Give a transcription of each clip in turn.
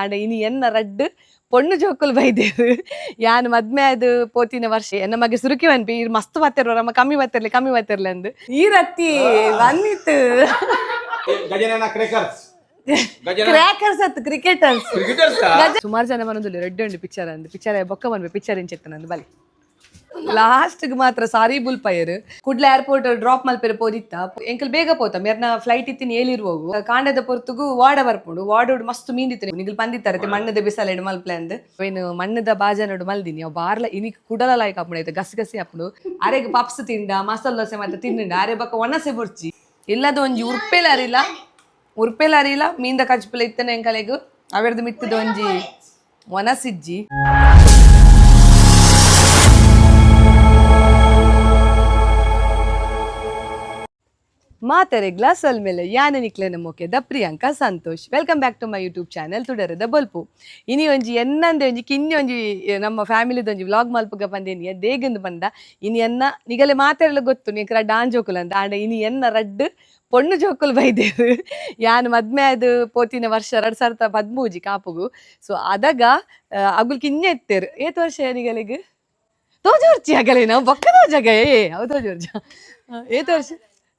ಆಂಡ ಇನಿ ಎನ್ನ ರಡ್ಡ್ ಪೊಣ್ಣು ಜೋಕುಲು ಬೈದೇರು. ಯಾನ್ ಮದ್ಮೆ ಆದ್ ಪೋತಿನ ವರ್ಷ ಎನ್ನ ಮಗೆ ಸುರುಕಿ ಪನ್ಪಿ ಇರ್ ಮಸ್ತ್ ಬತ್ತೆರ್ ರಮ್ಮ, ಕಮ್ಮಿ ಬತ್ತಿರ್ಲಿ ಕಮ್ಮಿ ಬತ್ತಿರ್ಲಿ ಅಂದ್. ಈ ರತ್ತಿ ಬಂದಿತ್ತು. ಗಜನನ ಕ್ರೇಕರ್ಸ್, ಗಜನ ಕ್ರ್ಯಾಕರ್ಸ್ ಅತ್, ಕ್ರಿಕೆಟರ್ಸ್. ಕ್ರಿಕೆಟರ್ಸ್. ಸುಮಾರು ಜನ ಬರೋದಿಲ್ಲ, ರೆಡ್ ಉಂಡು ಪಿಕ್ಚರ್ ಅಂದ್. ಪಿಕ್ಚರ್ ಬೊಕ್ಕ ಬಂದ್ವಿ, ಪಿಕ್ಚರ್ ಇಂಚೆತ್ತನಂದು ಬಲಿ. ಲಾಸ್ಟ್ ಮಾತ್ರ ಸಾರಿ ಬುಲ್ ಪೈರ್. ಕುಡ್ಲ ಏರ್ಪೋರ್ಟ್ ಡ್ರಾಪ್ ಮಲ್ಪೆರೆ ಪೋದಿತ್ತ. ಎಂಕಲ್ ಬೇಗ ಪೋತ, ಮೇರ್ನ ಫ್ಲೈಟ್ ಇತ್ತಿನ ಏಲಿರುವವು. ಕಾಂಡದ ಪೊರ್ತುಗು ವಾಡ ಬರ್ಪುಂಡು. ವಾಡೋಡು ಮಸ್ತ್ ಮೀಂದಿತ್ತು. ನಿಗಲ್ ಪಂದಿತ್ತಾರೆ ಮಣ್ಣದ ಬಿಸಲೆಡ್ ಮಲ್ಪ್ಲೆ ಅಂದ್. ಏನು ಮಣ್ಣದ ಬಾಜನೋಡು ಮಲ್ದಿನಿ. ಅವು ಬಾರ್ಲ ಇನಿಕ್ ಕುಡಲ ಲಾಯ್ಕ್ ಆಪುಂಡು ಐತೆ, ಗಸಿ ಗಸಿ ಆಪುಂಡು. ಅರೆಗ್ ಪಪ್ಸ್ ತಿಂಡ, ಮಸಾಲೆ ದೋಸೆ ಮತ್ತೆ ತಿಂಡ. ಅರೆ ಬೊಕ್ಕ ಒಣಸೆ ಬೊರ್ಚಿ. ಇಲ್ಲದ ಒಂಜಿ ಉರ್ಪೆಲ ಅರಿಲ, ಉರ್ಪೆಲ ಅರಿಲ, ಮೀಂದ ಕಚ್ಪುಲ ಇತ್ತನೆ. ಎಂಕಲೆಗ್ ಅವೆರ್ದು ಮಿತ್ತದ ಒಂಜಿ ಒನಸಿಜ್ಜಿ. ಮಾತರೆ ಗ್ಲಾಸ್ ಮೇಲೆ ಯಾನ ನಿಕ್ಲೆನ ಮೊಕೆದ Priyanka Santosh. Welcome back to my YouTube channel ತುಡರದ ಬೊಲ್ಪು. ಇನಿ ಒಂಜಿ ಎನ್ನಂದೆ ಒಂಜಿ ಕಿನ್ನಿ ಒಂಜಿ ನಮ್ಮ ಫ್ಯಾಮಿಲಿದ ಒಂಜಿ ವ್ಲಾಗ್ ಮಲ್ಪುಗ ಬಂದೇನಿ. ದೇಗಂದು ಬಂದ ಇನಿ ಎನ್ನ ನಿಗಲೆ ಮಾತೆರೆಲ್ಲ ಗೊತ್ತು ನಿಕ್ರ ಡಾನ್ ಜೋಕುಲು ಅಂತ. ಆಂಡ ಇನಿ ಎನ್ನ ರಡ್ಡ್ ಪೊಣ್ಣು ಜೋಕುಲು ಬೈದೇರು. ಯಾನ್ ಮದ್ಮೆ ಆದ್ ಪೋತಿನ ವರ್ಷ 2013 ಕಾಪುಗು. ಸೊ ಅದಗ ಅಗುಲ್ ಕಿನ್ಯ ಇತ್ತೇರು. ಏತ್ ವರ್ಷ ನಿಗಲಿಗ್ ತೋಜೋರ್ಚಿ ಆಗಲೇ ನಾವು ಬೊಕ್ಕ ತೋಜಾಗ. ಏ ಅವು ತೋಜೋರ್ಚ. ಏತ್ ವರ್ಷ?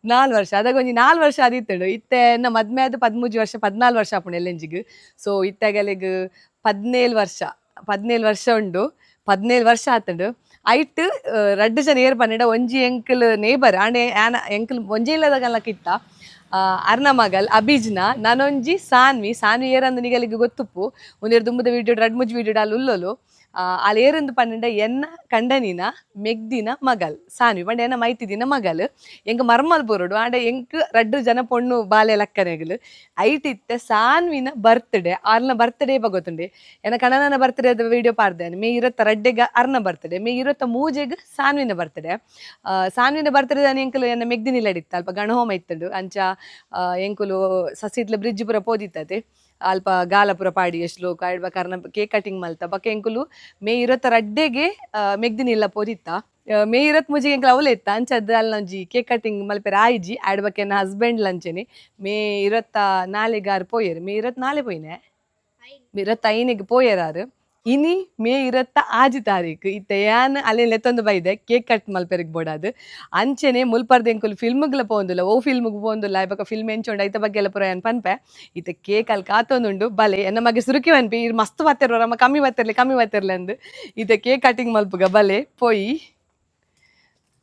4 ವರ್ಷ. ಅದಾಗ ಒಂಜಿ 4 ವರ್ಷ ಆದಿತ್ತಡು. ಇತ್ತೆ ಎನ್ನ ಮದ್ಮೆ ಆದ್ 13 ವರ್ಷ, 14 ವರ್ಷ ಆಪುಂಡು ಎಲ್ಲೆಂಜಿಗ್. ಸೊ ಇತ್ತೆಗಲೆಗ್ 17 ವರ್ಷ, 17 ವರ್ಷ ಉಂಡು, 17 ವರ್ಷ ಆತುಂಡು. ಐಟ್ ರಡ್ಡ್ ಜನ ಏರ್ ಪನ್ನಿಡ, ಒಂಜಿ ಎಂಕಲ್ ನೇಬರ್ ಆಂಡೆ ಆನ ಎಂಕಲ್ ಒಂಜಿ ಇಲ್ಲದ ಕಿತ್ತ ಅರ್ನ ಮಗಲ್ ಅಭಿಜ್ನ, ನಾನೊಂಜಿ ಸಾನ್ವಿ. ಸಾನ್ವಿ ಏರಂದು ನಿಗಲಿಗೆ ಗೊತ್ತುಪ್ಪು. ಒಂದೆರಡು ದುಂಬುದ ವಿಡಿಯೋ, ರಡ್ಡ್ ಮುಜಿ ವಿಡಿಯೋ ಅಲ್ಲಿ ಉಲ್ಲೋಲು. ಅಲ್ಲಿ ಏರಂದು ಪನ್ನಿಂಡ ಎನ್ನ ಕಂಡನಿನ ಮೆಗ್ದಿನ ಮಗಲ್ ಸಾನ್ವಿ ಪಂಡ ಎನ್ನ ಮೈತಿದಿನ ಮಗಲ್. ಎಂಕ್ ಮರ್ಮಲ್ ಬೋರಡು. ಆಂಡ ಎಂಕ್ ರಡ್ಡ್ ಜನ ಪೊಣ್ಣು ಬಾಲೆ ಲಕ್ಕನೆಗಲು. ಐಟ್ ಇತ್ತೆ ಸಾನ್ವಿನ ಬರ್ತ್ಡೇ, ಅರ್ನ ಬರ್ತ್ಡೇ ಗೊತ್ತುಂಡೆ. ಎನ್ನ ಕಣನ ಬರ್ತ್ಡೇ ವಿಡಿಯೋ ಪಾಡ್ದೇನೆ. ಮೇ 22ಗೆ ಅರ್ನ ಬರ್ತ್ಡೇ, ಮೇ 23ಗ್ ಸಾನ್ವಿನ ಬರ್ತ್ಡೇ. ಸಾನ್ವಿನ ಬರ್ತ್ಡೇ ದಾನಿ ಎಂಕುಲು ಎನ್ನ ಮೆಗ್ದಿನಿಲ್ಲಡಿತ್ತ ಅಲ್ಪ ಗಣಹೋಮ ಇತ್ತುಂಡು. ಅಂಚ ಎಂಕುಲು ಸಸಿತ್ಲ ಬ್ರಿಡ್ಜ್ ಪೂರ ಪೋದಿತ್ತದೆ. ಅಲ್ಪ ಗಾಲಪುರ ಪಾಡಿ ಎಷ್ಟು ಲೋಕ ಆಯ್ಡ್ ಕರ್ನ ಕೇಕ್ ಕಟಿಂಗ್ ಮಲ್ತ. ಬೊಕ ಎಂಕುಲು ಮೇ 22ಗೆ ಮೆಗ್ದಿನಿಲ್ಲ ಪೋದಿತ್ತ. ಮೇ 23ಗೆ ಎಂಕುಲು ಅವಲೇ ಇತ್ತ. ಅಂಚದ್ದು ಅಲ್ಲ ಒಂಜಿ ಕೇಕ್ ಕಟಿಂಗ್ ಮಲ್ಪೆರೆ ಆಯ್ಜಿ. ಆಯ್ಡ್ ಬೊಕ ಎನ್ನ ಹಸ್ಬೆಂಡ್ ಲಂಚನೆ ಮೇ 24ಗೆ ಆರು ಪೋಯೆರ್. ಮೇ 24 ಪೋಯಿನೆ, 25ಗೆ ಪೋಯೆರಾರು. ಇನಿ ಮೇ 26 ತಾರೀಕು. ಇತ್ತೆ ಯಾನ್ ಅಲ್ಲೇ ಲೆತ್ತೊಂದು ಬೈದೆ ಕೇಕ್ ಕಟ್ ಮಲ್ಪೆರೆಗ್ ಬೋಡಾದ್. ಅಂಚೆನೆ ಮುಲ್ಪರ್ದ ಎಂಕುಲು ಫಿಲ್ಮ್ಗ್ಲ ಪೋಂದುಲ್ಲ. ಓ ಫಿಲ್ಮ್ಗ್ ಪೋಂದುಲ್ಲ, ಬೊಕ ಫಿಲ್ಮ್ ಎಂಚುಂಡು ಐತ ಬಗ್ಗೆ ಎಲ್ಲ ಪೂರ ಯಾನ್ ಪನ್ಪೆ. ಇತ್ತೆ ಕೇಕ್ ಅಲ್ಲಿ ಕಾತೊಂದುಂಡು. ಬಲೆ, ಎನ್ನ ಮಗೆ ಸುರುಕಿ ಪನ್ಪಿ ಇರ್ ಮಸ್ತ್ ಬತ್ತೆರ್ ರಮ್ಮ, ಕಮ್ಮಿ ಬತ್ತಿರ್ಲಿ ಕಮ್ಮಿ ಬತ್ತಿರ್ಲಿ ಅಂದ್. ಇತ್ತೆ ಕೇಕ್ ಕಟಿಂಗ್ ಮಲ್ಪುಗ ಬಲೆ ಪೋಯಿ.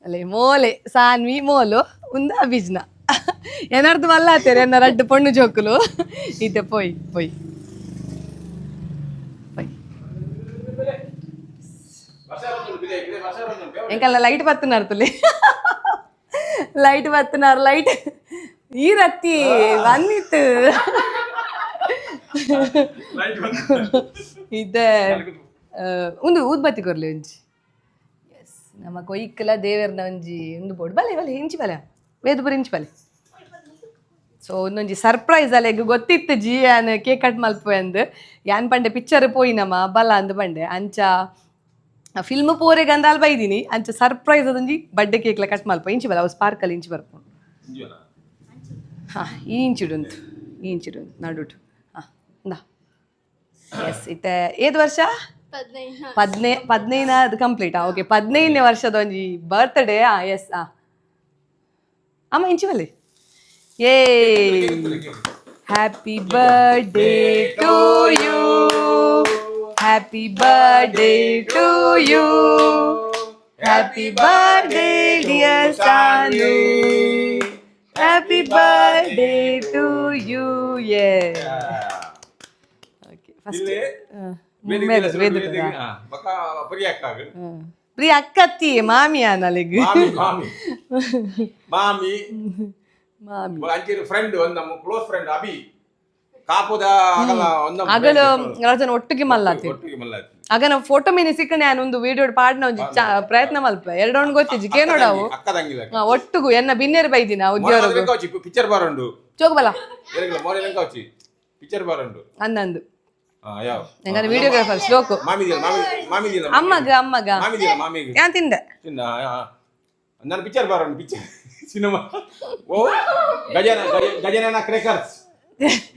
ಅಲೆ ಮೋಲೆ ಸಾನ್ವಿ ಮೋಲು, ಉಂದು ಅಭಿಜ್ನ. ಏನಾರ್ದು ಮಲ್ಲಾತೇರೆ ಎನ್ನ ರಡ್ಡ್ ಪೊಣ್ಣು ಜೋಕುಲು. ಇತ್ತೆ ಪೋಯಿ ಪೋಯಿ ಪೋಯಿ. ಎಂಕಲ್ಲ ಲೈಟ್ ಬತ್ತುನಾರ್ ತುಲಿ, ಲೈಟ್ ಬತ್ತುನಾರ್ ಲೈಟ್. ಈ ರತ್ತಿ ಬಂದಿತ್ತು. ಇತ್ತೆ ಒಂದು ಊದ್ಬತ್ತಿ ಕೊರ್ಲಿ ಒಂಜಿ. ಎಸ್, ನಮ್ಮ ಕೊಯ್ಕಲ ದೇವೆರ್ನ ಒಂಜಿ ಉಂದು ಬೋಡು. ಬಲೆ ಬಲೆ, ಇಂಚಿ ಬಲೆ, ವೇದಪುರ ಇಂಚಿ ಬಲೆ. ಸೊ ಒಂದೊಂಜಿ ಸರ್ಪ್ರೈಸ್. ಅಲೆಗ್ ಗೊತ್ತಿತ್ತು G ಯಾನ್ ಕೇಕ್ ಕಟ್ ಮಲ್ಪುವೆ ಅಂದ್. ಯಾನ್ ಪಂಡೆ ಪಿಕ್ಚರ್ ಪೋಯಿನಮ್ಮ ಬಲ ಅಂದ್ ಪಂಡೆ. ಅಂಚ ಫಿಲ್ಮ್ ಪೋರೆಗ್ ಅಂದ್ ಅಲ್ ಬೈದಿನಿ. ಅಂಚ ಸರ್ಪ್ರೈಸ್ ಅದೊಂಜಿ ಬರ್ಡೇ ಕೇಕ್ಲ ಕಟ್ ಮಲ್ಪ. ಇಂಚಿ ಬಲ, ಅವು ಸ್ಪಾರ್ಕಲ್ ಇಂಚಿ ಬರ್ಪುಂಡು. ಹಾಂ, ಈ ಇಂಚಿಡುಂತು, ಈ ಇಂಚಿಡುಂತು ನಡುಟು. ಹಾಂ, ಇಂದಾ. ಎಸ್, ಇತ್ತೆ ಏದು ವರ್ಷ? 15 ಅದು ಕಂಪ್ಲೀಟ್. ಓಕೆ, 15ನೇ ವರ್ಷದ ಒಂಜಿ ಬರ್ತ್ಡೇ. ಆ ಎಸ್, ಆ ಅಮ್ಮ ಇಂಚಿ ಬಲ್ಲಿ. ಏ, happy birthday to you, happy birthday to you, happy birthday dear Sanu, happy birthday to you. ಏ ಓಕೆ, ಫಸ್ಟ್ ಪ್ರಿಯ ಅಕ್ಕತ್ತಿ ಮಾಮಿಯ ನಲಿಗ್. ಮಾಮಿ ಮಾಮಿ ಮಾಮಿ. ಮಾಮಿ. ಅಂಚೆ ಫ್ರೆಂಡ್ ಒಂದು ನಮ್ಮ ಕ್ಲೋಸ್ ಫ್ರೆಂಡ್ ಅಭಿ ಕಾಪುದ ಅಗಲ ಒಂದು. ಅಗಲು ರಜನ ಒಟ್ಟಿಗೆ ಮಲ್ಲಾತಿ. ಒಟ್ಟಿಗೆ ಮಲ್ಲಾತಿ. ಆಗ ನಾವು ಫೋಟೋ ಮೀನಿ ಸಿಕ್ಕಣೆ. ನಾನು ಒಂದು ವಿಡಿಯೋ ಪಾಡ್ನ ಒಂಜಿ ಪ್ರಯತ್ನ ಮಲ್ಪ. ಎರಡೊಂದು ಗೊತ್ತಿಜ್ಜಿ ಕೇನೋಡವು. ಅಕ್ಕ ತಂಗಿಲ. ಒಟ್ಟುಗು ಎನ್ನ ಬಿನ್ನೆರ್ ಬೈದಿನ ಉದ್ಯೋಗ. ಪಿಕ್ಚರ್ ಬಾರುಂಡು. ಚೋಗಬಲ. ಏರಿಲ್ಲ ಮೋರೆ ಕಾಚಿ ಪಿಕ್ಚರ್ ಬಾರುಂಡು. ಅಂದಂದು. ಹಾ, ಯಾವ? ಎಂಗಾನ ವಿಡಿಯೋಗ್ರಾಫರ್ ಶ್ಲೋಕು. ಮಾಮಿ ದಿಲ್ಲ, ಮಾಮಿ ಮಾಮಿ ದಿಲ್ಲ. ಅಮ್ಮಗ ಅಮ್ಮಗ. ಮಾಮಿ ದಿಲ್ಲ ಮಾಮಿಗೆ. ಯಾನ್ ತಿಂದೆ. ಚಿನ್ನ ನನ್ನ ಪಿಕ್ಚರ್ ಬಾರುಂಡು, ಪಿಕ್ಚರ್ ಸಿನಿಮಾ. ಓ ಗಜನ ಗಜನನ ಕ್ರೇಕರ್ಸ್.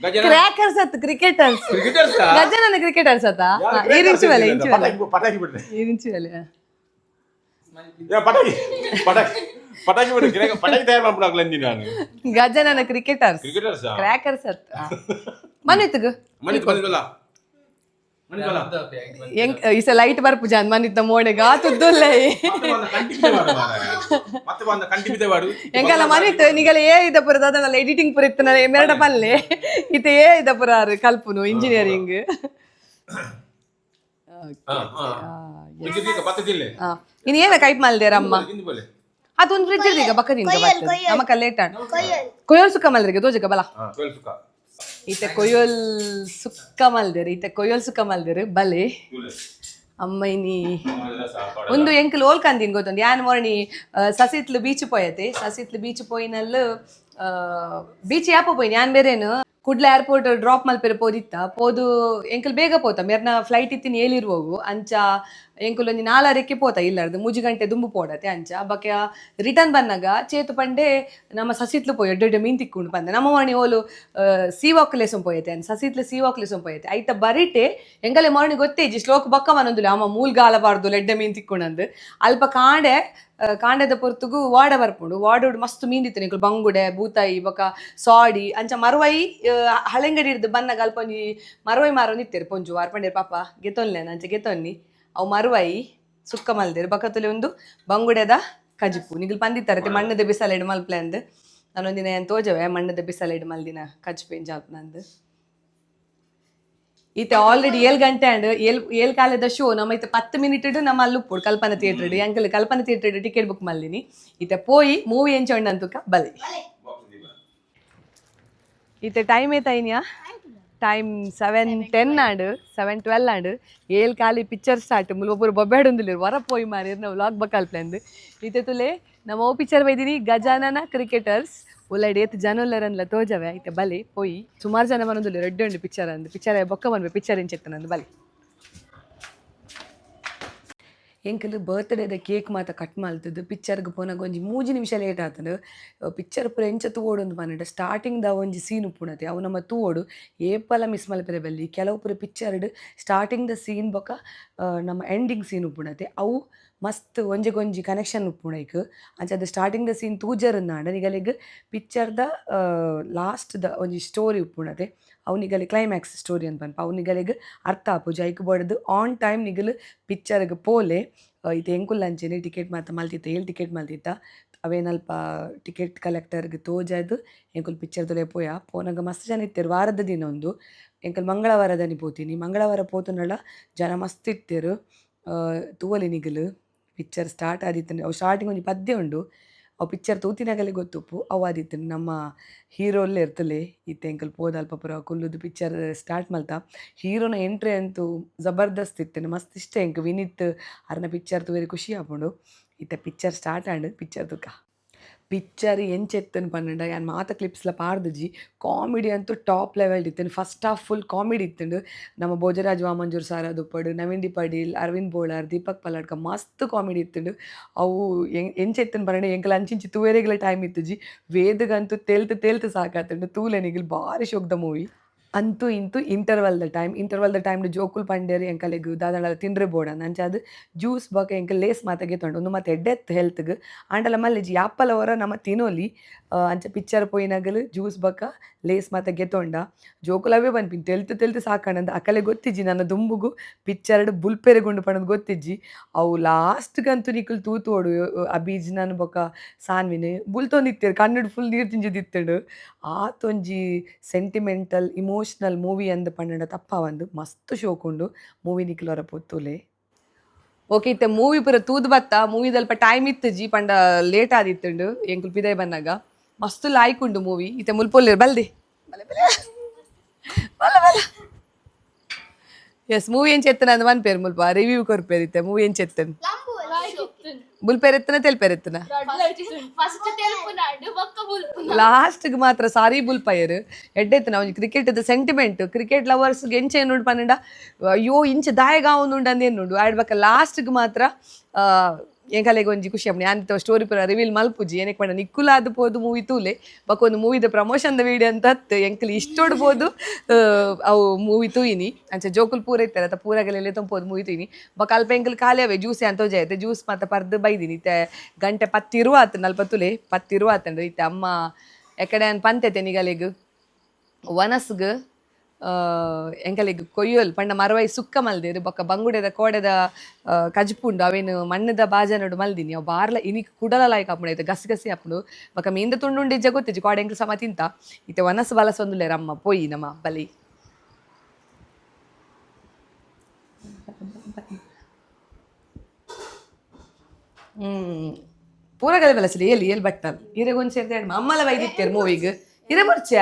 ಗಜನ ಕ್ರ್ಯಾಕರ್ಸ್ ಅತ್ ಕ್ರಿಕೆಟರ್ಸ್. ಕ್ರಿಕೆಟರ್ಸ್. ಗಜನನ ಕ್ರಿಕೆಟರ್ಸ್ ಅತ್ತ. ಏರಿಂಚು ಬೆಲೆ, ಇಂಚು ಬೆಲೆ. ಪಟಾಕಿ ಪಟಾಕಿ ಬಿಡ್ರಿ. ಏರಿಂಚು ಬೆಲೆ. ಏ, ಪಟಾಕಿ ಪಟಾಕಿ ಪಟಾಕಿ ಬಿಡ್ರಿ. ಪಟಾಕಿ ತಯಾರು ಮಾಡ್ಬಿಡಾಕ್ಲ ಅಂದಿ ನಾನು. ಗಜನನ cricketers. Cricketers. Crackers ಅತ್. ಮನಿತ್ಗ. ಮನಿತ್ ಬಂದಿದ್ದಲ್ಲ, ಮನಿತಲ್ಲ. ಎಂಕ್ ಇಸ ಲೈಟ್ ಬರ್ಪು ಜಾನ್ ಮನಿತ್ನ ಮೋಡೆಗ ಆತುದ್ದುಲ್ಲ. ಮತ್ತೆ ಬಂದ ಕಂಟಿ ಬಿದ್ದೆ ವಾಡು ಮಾರಾಯ. ಮತ್ತೆ ಬಂದ ಕಂಟಿ ಬಿದ್ದೆ ವಾಡು. ಎಂಕಲ್ಲ ಮನಿತ್ ನಿಗಲ ಏ ಇದ ಪುರ ದಾದನಲ್ಲ ಎಡಿಟಿಂಗ್ ಪುರ ಇತ್ತನ ಮೆರಡ ಪಲ್ಲೆ ಇತ್ತೆ ಏ ಇದ ಪುರ ಕಲ್ಪುನು ಇಂಜಿನಿಯರಿಂಗ್. ಹಾ ಹಾ, ಈಗ ಮತ್ತೆ ತಿನ್ಲೆ. ಇನ್ನು ಏನ ಕೈಪ್ ಮಲ್ದೇರಮ್ಮ? ತಿಂದು ಬೋಲೆ. ಅದೊಂದು ಫ್ರಿಜ್ ಈಗ ಬಕ್ಕದಿಂದ ನಮಕ ಲೇಟ್ ಆಂಡ್. ಕೊಯ್ಯೋಲ್ ಸುಕ್ಕ ಮಲ್ದ್ರಿಗೆ ತೋಜಕ ಬಲ. ಹಾ, ಟ್ವೆಲ್ ಸುಕ್ಕ. ಈತ ಕೊಯ್ಯೋಲ್ ಸುಕ್ಕ ಮಲ್ದೇರು, ಈತ ಕೊಯ್ಯೋಲ್ ಸುಕ್ಕ ಮಲ್ದೇರು ಬಲೆ. ಅಮ್ಮ ಇನಿ ಒಂದು ಎಂಕಲ್ ಓಲ್ಕಂದಿನ್ ಗೊತ್ತುಂಡು ಯಾನ್ ಮೊರಣಿ Sasithlu beach ಪೋಯತೆ. Sasithlu beach ಪೋಯಿನಲ್ಲು beach ಯಾಪ ಪೋಯಿನಿ ಯಾನ್ ಬೇರೇನು ಕುಡ್ಲ ಏರ್ಪೋರ್ಟ್ ಡ್ರಾಪ್ ಮಲ್ಪೆರೆ ಪೋದಿತ್ತ. ಪೋದು ಎಂಕಲ್ ಬೇಗ ಪೋತ, ಮೇರ್ನ ಫ್ಲೈಟ್ ಇತ್ತಿನ ಏಲಿರುವವು. ಅಂಚ ಎಂಕುಲ್ ಒಂಜಿ ನಾಲರೆಕ್ಕೆ ಪೋತ, ಇಲ್ಲಾರ್ದು 3 ಗಂಟೆ ದುಂಬು ಪೋಡತೆ. ಅಂಚ ಬಕ್ಕೆ ರಿಟರ್ನ್ ಬಂದಾಗ ಚೇತು ಪಂಡೆ ನಮ್ಮ ಸಸಿತ್ಲು ಪೋಯಿ ಎಡ್ಡೆ ಮೀನ್ ತಿಕ್ಕೊಂಡು ಪಂದೆ. ನಮ್ಮ ಮಣಿ ಓಲು ಸೀವಾಕ್ ಲೇಸಂ ಪೋಯತೆ ಅನ್ ಸಸಿತ್ಲು ಸೀವಾಕ್ ಲೇಸಂ ಪೋಯತೆ. ಐತ ಬರಿಟೆ ಎಂಗಲೆ ಮೊರಣಿ ಗೊತ್ತೇಜಿ ಶ್ಲೋಕ ಬಕ್ಕ ಮನೊಂದುಲೆ ಅಮ್ಮ ಮೂಲ್ಗಾಲ ಬಾರ್ದು ಎಡ್ಡೆ ಮೀನ್ ತಿಕ್ಕೊಂಡಂದು. ಅಲ್ಪ ಕಾಂಡೆ ಕಾಂಡೆದ ಪೊರ್ತುಗು ವಾಡ ಬರ್ಪುಂಡು. ವಾಡೋಡು ಮಸ್ತ್ ಮೀನ್ ನಿಕುಲು ಬಂಗುಡೆ ಬೂತಾಯಿ ಬೊಕ ಸಾಡಿ. ಅಂಚ ಮರುವೈ ಹಳೆಂಗಡಿ ಹಿಡ್ದು ಬನ್ನಗ ಅಲ್ಪ ಒಂಜಿ ಮರುವೈ ಮಾರೊಂದು ಇತ್ತೇರು ಪೊಂಜು ವಾರ್ ಪಂಡೇರು ಪಾಪ ಗೆತೊನ್ಲೆ ಅಂಚ ಗೆತೊನ್ನಿ. ಅವು ಮರುವೈ ಸುಕ್ಕ ಮಲ್ದೇರು. ಬಕತುಲೆ ಒಂದು ಬಂಗುಡೆದ ಕಜಿಪು ನಿಗುಲು ಪಂದಿತ್ತಾರೆ ಮಣ್ಣದ ಬಿಸಲೆಡ್ ಮಲ್ಪ್ಲೆ ಅಂದ್. ನಾನೊಂದಿನ ಏನ್ ತೋಜವೆ ಮಣ್ಣದ ಬಿಸಲೆಡ್ ಮಲ್ದಿನ ಕಜಿಪು ಎಂಜಾಪ್ ನಂದು. ಈತ ಆಲ್ರೆಡಿ 7 ಗಂಟೆ ಅಂಡ್ ಏಳ್ ಏಳ್ ಕಾಲದ ಶೋ. ನಮ್ಮ ಇತ್ತೆ 10 ಮಿನಿಟ್ ನಮ್ಮ ಅಲ್ಲುಪ್ಪುಡು ಕಲ್ಪನಾ theatre. Uncle Kalpana theatre ticket book ಮಲ್ದಿನಿ. ಈತ ಪೋಯಿ ಮೂವಿ ಎಂಚೊಂಡ ಅಂತುಕ ಬಲಿ. ಈತ ಟೈಮ್ ಏತಾಯಿನ್ಯಾ? ಟೈಮ್ 7:10 ಆಂಡ್, 7:12 ಆಂಡ್. ಏಳ್ ಖಾಲಿ ಪಿಕ್ಚರ್ ಸ್ಟಾರ್ಟ್. ಮುಲ್ಪ ಬೊಬ್ಬೆಡುಂದಿಲ್ಲ ವರ ಪೋಯಿ ಮಾರಿ ನಾವು ವ್ಲಾಗ್ ಬಕಾಲ್ ಪ್ಲಾನ್. ಈತೆ ತುಲೆ ನಮ್ಮ ಓ ಪಿಕ್ಚರ್ ಬೈದಿನಿ, ಗಜಾನನ ಕ್ರಿಕೆಟರ್ಸ್. ಉಲ್ಲೈಡ್ ಏತ್ ಜನ ಉಲ್ಲರನ್ಲ ತೋಜವೆ. ಐತೆ ಬಲಿ ಪೋಯಿ. ಸುಮಾರು ಜನ ಬರೋದಿಲ್ಲ. ರೆಡ್ಡಿ ಉಂಡು ಪಿಕ್ಚರ್ ಅಂದು. ಪಿಕ್ಚರ್ ಬೊಕ್ಕ ಬಂದ್ವೆ ಪಿಕ್ಚರ್ ಇಂಚೆತ್ತನಂದು ಬಲಿ. ಎಂಕಲ್ ಬರ್ತ್ಡೇದ ಕೇಕ್ ಮಾತ ಕಟ್ ಮಲ್ತದ್ದು ಪಿಕ್ಚರ್ಗೆ ಪೋನಾಗ ಒಂಜಿ 3 ನಿಮಿಷ ಲೇಟ್ ಆತಂಡು. ಪಿಕ್ಚರ್ ಪೂರ ಎಂಚ ತೂವೊಡು ಪನ್ನಡ ಸ್ಟಾರ್ಟಿಂಗ್ ದ ಒಂಜಿ ಸೀನ್ ಉಪ್ಪುಣತೆ, ಅವು ನಮ್ಮ ತೂವೊಡು, ಏಪಲ ಮಿಸ್ ಮಲ್ಪೆರೆ ಬಲ್ಲಿ. ಕೆಲವು ಪೂರ ಪಿಕ್ಚರ್ಡ್ ಸ್ಟಾರ್ಟಿಂಗ್ ದ ಸೀನ್ ಬೊಕ ನಮ್ಮ ಎಂಡಿಂಗ್ ಸೀನ್ ಉಪ್ಪುಣತೆ, ಅವು ಮಸ್ತ್ ಒಂಜೆಗೊಂಜಿ ಕನೆಕ್ಷನ್ ಉಪ್ಪುಂಡು ಐಕ್. ಅಂಚ ಅದು ಸ್ಟಾರ್ಟಿಂಗ್ ದ ಸೀನ್ ತೂಜರುಂದಾಂಡ ನಿಗಲೆಗ್ ಪಿಕ್ಚರ್ದ ಲಾಸ್ಟ್ ದ ಒಂಜಿ ಸ್ಟೋರಿ ಉಪ್ಪುಣತೆ, ಅವು ನಿಗಲೆ ಕ್ಲೈಮ್ಯಾಕ್ಸ್ ಸ್ಟೋರಿ ಅಂತ ಪನ್ಪ, ಅವು ನಿಗಲೆಗ್ ಅರ್ಥ ಆಪುಜಿ. ಐಕ್ ಬೋಡದು ಆನ್ ಟೈಮ್ ನಿಗಲು ಪಿಕ್ಚರ್ಗ್ ಪೋಲೆ. ಇತ್ತೆ ಎಂಕುಲ್ ಅಂಚೆನೆ ಟಿಕೆಟ್ ಮಾತ ಮಲ್ತಿತ್ತ, ಏಳ್ ಟಿಕೆಟ್ ಮಲ್ತಿತ್ತ. ಅವೇನಲ್ಪ ಟಿಕೆಟ್ ಕಲೆಕ್ಟರ್ಗ್ ತೋಜಾದ್ ಎಂಕುಲು ಪಿಕ್ಚರ್ ತುಲೆ ಪೋಯ. ಪೋನಾಗ ಮಸ್ತ್ ಜನ ಇತ್ತೆರ್. ವಾರದ ದಿನ ಉಂದು. ಎಂಕುಲು ಮಂಗಳವಾರದಾನಿ ಪೋತೀನಿ. ಮಂಗಳವಾರ ಪೋತುಂಡಲ ಜನ ಮಸ್ತ್ ಇತ್ತೆರ್. ತೂವೊಲಿ ನಿಗಲು. Picture start ಆದಿತ್ತುಂಡು. ಅವು ಸ್ಟಾರ್ಟಿಂಗ್ ಒಂಜಿ ಪದ್ಯ ಉಂಡು, ಅವು ಪಿಕ್ಚರ್ ತೂತಿನಗಲೆ ಗೊತ್ತುಪ್ಪು. ಅವು ಆದಿತ್ತುಂಡು. ನಮ್ಮ ಹೀರೋ ಇರ್ತಲೆ. ಇತ್ತೆ ಎಂಕುಲು ಪೋದು ಅಲ್ಪ ಪೂರ ಕುಲ್ಲುದು ಪಿಕ್ಚರ್ ಸ್ಟಾರ್ಟ್ ಮಲ್ತ. ಹೀರೋನ ಎಂಟ್ರಿ ಅಂತೂ ಜಬರ್ದಸ್ತ್ ಇತ್ತುಂಡು. ಮಸ್ತ್ ಇಷ್ಟ ಎಂಕ್ ವಿನೀತ್ ಅರ್ನ ಪಿಕ್ಚರ್ ತೂವೆರೆ ಖುಷಿ ಆಪುಂಡು. ಇತ್ತೆ picture start and. Picture ತೂಕ. ಪಿಕ್ಚರ್ ಎಂಚೆತ್ತನ್ ಪನ್ನಂಡ ಯಾನ್ ಮಾತ ಕ್ಲಿಪ್ಸ್ಲ ಪಾಡ್ದಿಜಿ. ಕಾಮಿಡಿ ಅಂತೂ ಟಾಪ್ ಲೆವೆಲ್ ಇತ್ತುಂಡು. First half full comedy ಇತ್ತುಂಡು. ನಮ್ಮ ಭೋಜರಾಜ್ ವಾಮಂಜೂರ್ ಸರ್ ಅದುಪ್ಪಡು, ನವೀನ್ ಡಿ ಪಡೀಲ್, ಅರವಿಂದ್ ಬೋಳಾರ್, ದೀಪಕ್ ಪಲ್ಲಾಡ್ಕ ಮಸ್ತ್ ಕಾಮಿಡಿ ಇತ್ತುಂಡು. ಅವು ಎಂಚೆತ್ತನ್ ಪನ್ನಂಡ ಎಂಕಲ್ ಅಂಚಿಂಚಿ ತೂವೆರೆಗ್ಲ ಟೈಮ್ ಇತ್ತುಜಿ. ವೇದಗಂತೂ ತೆಲ್ತ್ ತೆಲ್ತ್ ಸಾಕಾತುಂಡು. ತೂಲೆ ನಿಗುಲು, ಬಾರಿ ಶೋಕ್ದ ಮೂವಿ. ಅಂತೂ ಇಂತೂ ಇಂಟರ್ವಲ್ದ ಟೈಮ್. ಇಂಟರ್ವಲ್ದ ಟೈಮ್ ಜೋಕುಲ್ ಪಂಡೇರ್ ಎಂಕಲೆಗ್ ದಾದಾಂಡಲ ತಿಂಡ್ರೆ ಬೋಡಂದ್. ಅಂಚಾದ್ ಜ್ಯೂಸ್ ಬೊಕ ಎಂಕಲ್ ಲೇಸ್ ಮಾತ ಗೆತೊಂಡು. ಉಂದು ಮಾತ ಎಡ್ಡೆತ್ ಹೆಲ್ತ್ಗ್ ಆಂಡಲ ಮಲ್ಲೆಜಿ ಯಾಪಲ ಒರ ನಮ ತಿನೊಲಿ. ಅಂಚ ಪಿಕ್ಚರ್ ಪೋಯಿನಗಲು ಜ್ಯೂಸ್ ಬೊಕ ಲೇಸ್ ಮಾತ ಗೆತೊಂಡ. ಜೋಕುಲವೇ ಪನ್ಪಿನಿ ತೆಲ್ತ್ ತೆಲ್ತ್ ಸಾಕಂಡ್. ಅಕಲೆ ಗೊತ್ತಿಜ್ಜಿ ನನ್ನ ದುಂಬುಗು ಪಿಕ್ಚರ್ಡ್ ಬುಲ್ಪೆರೆಗುಂಡು ಪಂದ್ ಗೊತ್ತಿಜ್ಜಿ. ಅವು ಲಾಸ್ಟ್ಗಂತೂ ನಿಕುಲು ತೂತೋಡು, ಅಬೀಜ್ನನ್ ಬೊಕ ಸಾನ್ವಿನ್ ಬುಲ್ತೊಂದಿತ್ತೆರ್, ಕಣ್ಣುಡ್ ಫುಲ್ ನೀರು ದಿಂಜಿದಿತ್ತುಂಡು. ಆತೊಂಜಿ sentimental emotional movie ಅಂದ್ ಪಂಡ ತಪ್ಪಾವಂದು. ಮಸ್ತ್ ಶೋಕುಂಡು ಮೂವಿ. ನಿಕುಲು ಒರ ಪೋತುಲೆ. ಓಕೆ, ಇತ್ತೆ ಮೂವಿ ಪೂರ ತೂದು ಬತ್ತ. ಮೂವಿದಲ್ಪ ಟೈಮ್ ಇತ್ತುಜಿ ಪಂಡ ಲೇಟ್ ಆದಿತ್ತುಂಡು ಎಂಕುಲು ಪಿದೈ ಬಂದಾಗ. ಮಸ್ತ್ ಲಾಯ್ಕ್ ಉಂಡು ಮೂವಿ. ಇತ್ತೆ ಮುಲ್ಪೊಲ್ಲೇರು ಬಲ್ದಿ ಬಲೆ ಬಲೆ ಬಲ ಬಲ. ಎಸ್, ಮೂವಿ ಎಂಚ ಎತ್ತನ ಅಂದ್ ಪನ್ಪೇರು. ಮುಲ್ಪ ರಿವ್ಯೂ ಕೊರ್ಪೇರು. ಇತ್ತೆ ಮೂವಿ ಎಂಚ ಎತ್ತನ್? ಬುಲ್ಪೇರ್ ಎತ್ತನ, ತೆಲ್ಪೇರ್ ಎತ್ತನ? ಫಸ್ಟ್ ತೆಲ್ಪುನಾಡು ಬೊಕ್ಕ ಬುಲ್ಪುನ. ಲಾಸ್ಟ್ಗೆ ಮಾತ್ರ ಸಾರಿ ಬುಲ್ಪಯರ್. ಎಡ್ಡೆತ್ತನ ಒಂಜಿ cricket sentiment. Cricket lovers ಎಂಚ ಏನುಂಡು ಪನ್ನಂಡ ಅಯ್ಯೋ ಇಂಚ ದಾಯಗ ಉಂಡು ಅಂದ ಏನುಂಡು ಆಡ್ಬಕ. ಲಾಸ್ಟ್ಗೆ ಮಾತ್ರ ಎಂಕಲೆಗ್ ಒಂಜಿ ಖುಷಿ ಆಪುಂಡು. ಯಾನ್ ಸ್ಟೋರಿ ಪೂರ ರಿವೀಲ್ ಮಲ್ಪುಜಿ, ಏನಕ್ಕೆ ಪಂಡ ನಿಕ್ಕುಲಾದ್ ಪೋದು ಮೂವಿ ತೂಲೆ. ಬೊಕ ಒಂದು ಮೂವಿದ ಪ್ರಮೋಷನ್ ದ ವಿಡಿಯೋ ಅಂತ ಅತ್ತು. ಎಂಕಲ್ ಇಷ್ಟೋಡು ಪೋದು ಅವು ಮೂವಿ ತೂಯಿನಿ. ಅಂಚ ಜೋಕುಲು ಪೂರ ಇತ್ತಾರೆ ಅತ್ತ, ಪೂರಗಲೆಲ್ಲ ಪೋದು ಮೂವಿ ತೂಯಿನಿ. ಬೊಕ ಅಲ್ಪ ಎಂಕಲ್ ಖಾಲಿ ಅವೇ ಜ್ಯೂಸ್ ಅಂತ ತೋಜಾಯ್ತು, ಜ್ಯೂಸ್ ಮಾತ ಪರ್ದು ಬೈದಿನಿ. ಇತ್ತೆ ಗಂಟೆ 10:20 ಆತಂಡು, ಅಲ್ಪ ತುಲೆ 10:20 ಆತಂಡು. ಇತ್ತೆ ಅಮ್ಮ ಎಕಡೆ ಪಂತೆತೆ ನಿಗಲೆಗ್ ವನಸ್ಗ್ ಎಂಕಲೆಗ್ ಕೊಯ್ಯೋಲ್ ಪಂಡ ಮರವೈ ಸುಕ್ಕ ಮಲ್ದೇರು. ಬೊಕ್ಕ ಬಂಗುಡೆದ ಕೋಡೆದ ಕಜ್ಪುಂಡು, ಅವೇನು ಮಣ್ಣದ ಬಾಜನಡು ಮಲ್ದಿನಿ. ಅವು ಬಾರ್ಲ ಇನಿಕ್ ಕುಡಲ ಲಾಯ್ಕ್ ಆಪುಂಡು, ಐತೆ ಗಸಿ ಗಸಿ ಆಪುಂಡು. ಬೊಕ್ಕ ಮೀಂದ ತುಂಡು ಉಂಡು ಇಜ್ಜ ಗೊತ್ತಿಜ್ಜಿ, ಕೋಡೆ ಎಂಕಲ್ ಸಮ ತಿಂತ. ಇತ್ತೆ ವನಸ್ ಬಲಸೊಂದುಲ್ಲೇರ್ ಅಮ್ಮ. ಪೋಯಿ ನಮ್ಮ ಬಲಿ. ಪೂರಗಲೆ ಬಲಸಲಿ ಎಲ್ಲಿ ಎಲ್ಲಿ ಬಟ್ಟಲ್ ಇರೆಗೊಂದು ಸೇರ್ದೆ ಅಮ್ಮಲ ಬೈದಿತ್ತೇರು ಮೂವಿಗ್ ಇರೆ ಬರ್ಚ.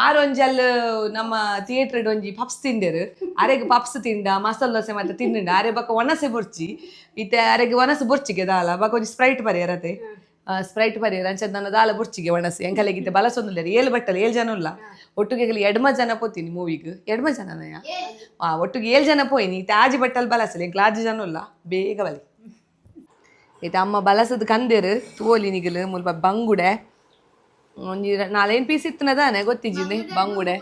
ಆರ್ ಒಂಜಿ ಅಲ್ಲು ನಮ್ಮ ಥಿಯೇಟರ್ ಒಂಜಿ ಪಪ್ಸ್ ತಿಂದೇರು. ಅರೆಗ್ ಪಪ್ಸ್ ತಿಂಡ, ಮಸಾಲೆ ದೋಸೆ ಮತ್ತೆ ತಿಂಡ. ಅರೆ ಬೊಕ್ಕ ಒಣಸೆ ಬೊರ್ಚಿ. ಇತ್ತೆ ಅರೆಗ್ ಒಣಸು ಬೊರ್ಚಿಗೆ ದಾಲ. ಬೊಕ್ಕ ಒಂಜಿ ಸ್ಪ್ರೈಟ್ ಪರಿಯರತೆ, ಸ್ಪ್ರೈಟ್ ಪರಿಯರ. ಅಂಚ ನನ್ನ ದಾಲ ಬೊರ್ಚಿಗೆ ಒಣಸು ಎಂಕಲೆಗ್ ಇತ್ತೆ ಬಲಸೊಂದುಲ್ಲೇರು. ಏಳು ಬಟ್ಟಲ್ ಏಳು ಜನ ಉಲ್ಲ ಒಟ್ಟಿಗೆ. ಎಡ್ಮ ಜನ ಪೋತೀನಿ ಮೂವಿಗ್. ಎಡ್ಮ ಜನನಯ? ಆ, ಒಟ್ಟಿಗೆ ಏಳು ಜನ ಪೋಯಿನಿ. ಇತ್ತೆ ಆಜಿ ಬಟ್ಟಲ್ ಬಲಸಲಿ, ಎಂಕ್ಲ ಆಜಿ ಜನ ಉಲ್ಲ, ಬೇಗ ಬಲಿ. ಇತ್ತೆ ಅಮ್ಮ ಬಲಸದ್ ಕಂದೇರು. ತೋಲಿ ನಿಗಲು ಮುಲ್ಪ ಬಂಗುಡೆ ಒಂಜಿ ನಾಲೇನು ಪೀಸ್ ಇತ್ತನ ದಾನೆ ಗೊತ್ತಿಜ್ಜಿ ಬಂಗುಡೆ.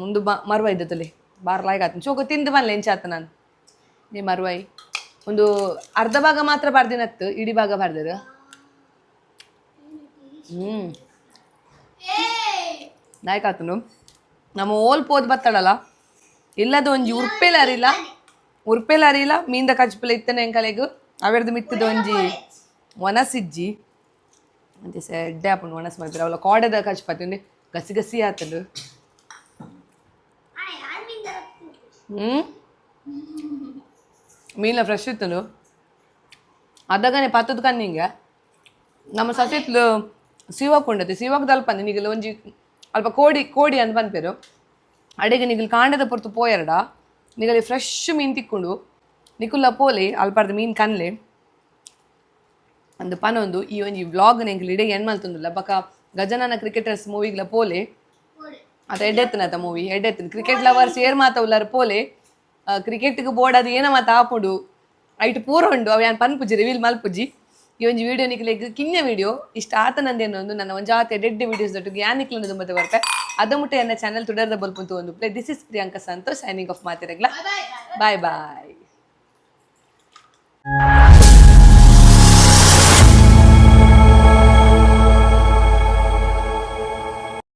ಉಂದು ಬ ಮರ್ವ ಇದ್ದತಲೆ ಬಾರ್ ಲಾಯ್ಕ್ ಆತನ. ಚೋಕ ತಿಂದು ಬನ್ಲೆ ಎಂಚಾತ ನಾನು ನೀ ಮರ್ವಾಯಿ. ಒಂದು ಅರ್ಧ ಭಾಗ ಮಾತ್ರ ಬರ್ದಿನತ್ತು, ಇಡೀ ಭಾಗ ಬರ್ದಿರ. ಲಾಯ್ಕ್ ಆತನು. ನಮ್ಮ ಓಲ್ ಪೋದ್ ಬತ್ತಡಲ್ಲ ಇಲ್ಲದ ಒಂಜಿ ಉರ್ಪೆಲ ಅರಿಲ್ಲ, ಉರ್ಪೆಲ ಅರಿಲ್ಲ. ಮೀಂದ ಕಚ್ಪುಲ ಇತ್ತನೆ ಎಂಕಲೆಗ್. ಅವೆರ್ದು ಮಿತ್ತದ ಒಂಜಿ ಒನಸಿಜ್ಜಿ ಅಂಚೆ ಎಡ್ಡೆ ಆಪುಂಡು ಒಣಸ್ ಮಲ್ಪೆರೆ. ಅವಲ ಕೋಡೆದ ಕಚ್ಪತಿ ಉಂಡೆ ಗಸಿ ಗಸಿ ಆತಂಡು. ಮೀನ ಫ್ರೆಶ್ ಇತ್ತುಂಡು. ಅದಗನೆ ಪತ್ತದ ಕಣ್ಣಿಂಗೆ ನಮ್ಮ ಸಸಿತ್ಲು ಸಿವಕ್ ಉಂಡತೆ. ಸಿವಕ್ ದಲ್ಪ ನಿಗಲ್ ಒಂಜಿ ಅಲ್ಪ ಕೋಡಿ ಕೋಡಿ ಅಂತ ಪನ್ಪೆರು. ಅಡೆಗೆ ನಿಗಲ್ ಕಾಂಡದ ಪೊರ್ತು ಪೋಯರ್ಡ ನಿಗಲಿ ಫ್ರೆಶ್ ಮೀನ್ ತಿಕ್ಕೊಂಡು. ನಿಕುಲ್ಲ ಪೋಲೆ, ಅಲ್ಪರ್ದ ಮೀನ್ ಕನ್ಲೆ ಅಂದ್ ಪನೊಂದು ಈ ಒಂಜಿ ವ್ಲಾಗ್ ಎಂಕ್ಲು ಇಡೆ ಎಣ್ ಮಲ್ತೊಂದುಲ್ಲ. ಬಕ ಗಜನನ ಕ್ರಿಕೆಟರ್ಸ್ ಮೂವಿಗ್ಲ ಪೋಲೆ ಅತ, ಎಡ್ಡೆತ್ತನ ಅತ ಮೂವಿ ಎಡ್ಡೆತ್ತನ. ಕ್ರಿಕೆಟ್ ಲವರ್ಸ್ ಏರ್ ಮಾತ ಉಲ್ಲಾರ ಪೋಲೆ. ಕ್ರಿಕೆಟ್ಗೆ ಬೋರ್ಡ್ ಅದು ಏನ ಮಾತ ಆಪುಂಡು, ಐಟ್ ಪೂರ ಉಂಡು. ಅವು ಯಾನ್ ಪನ್ಪುಜಿ, ರಿವೀಲ್ ಮಲ್ಪುಜಿ. ಈ ಒಂಜಿ ವಿಡಿಯೋ ನಿಕ್ಲೆಗ್ ಕಿನ್ಯ ವಿಡಿಯೋ ಇಷ್ಟ ಆತನಂದೇನು ಒಂದು ನನ್ನ ಒಂಜಾತೆ ಡೆಡ್ ವಿಡಿಯೋಸ್ ದೊಟ್ಟಿಗೆ ಯಾನ್ ನಿಕ್ಲೊಂದು ಮತ್ತೆ ಬರ್ಪೆ. ಅದ ಮುಟ್ಟ ಎನ್ನ ಚಾನಲ್ ತುಡರ್ದ ಬಲ್ಪುಂತು ಒಂದು play. This is Priyanka Santosh signing off. ಮಾತಿರಗ್ಲ bye bye.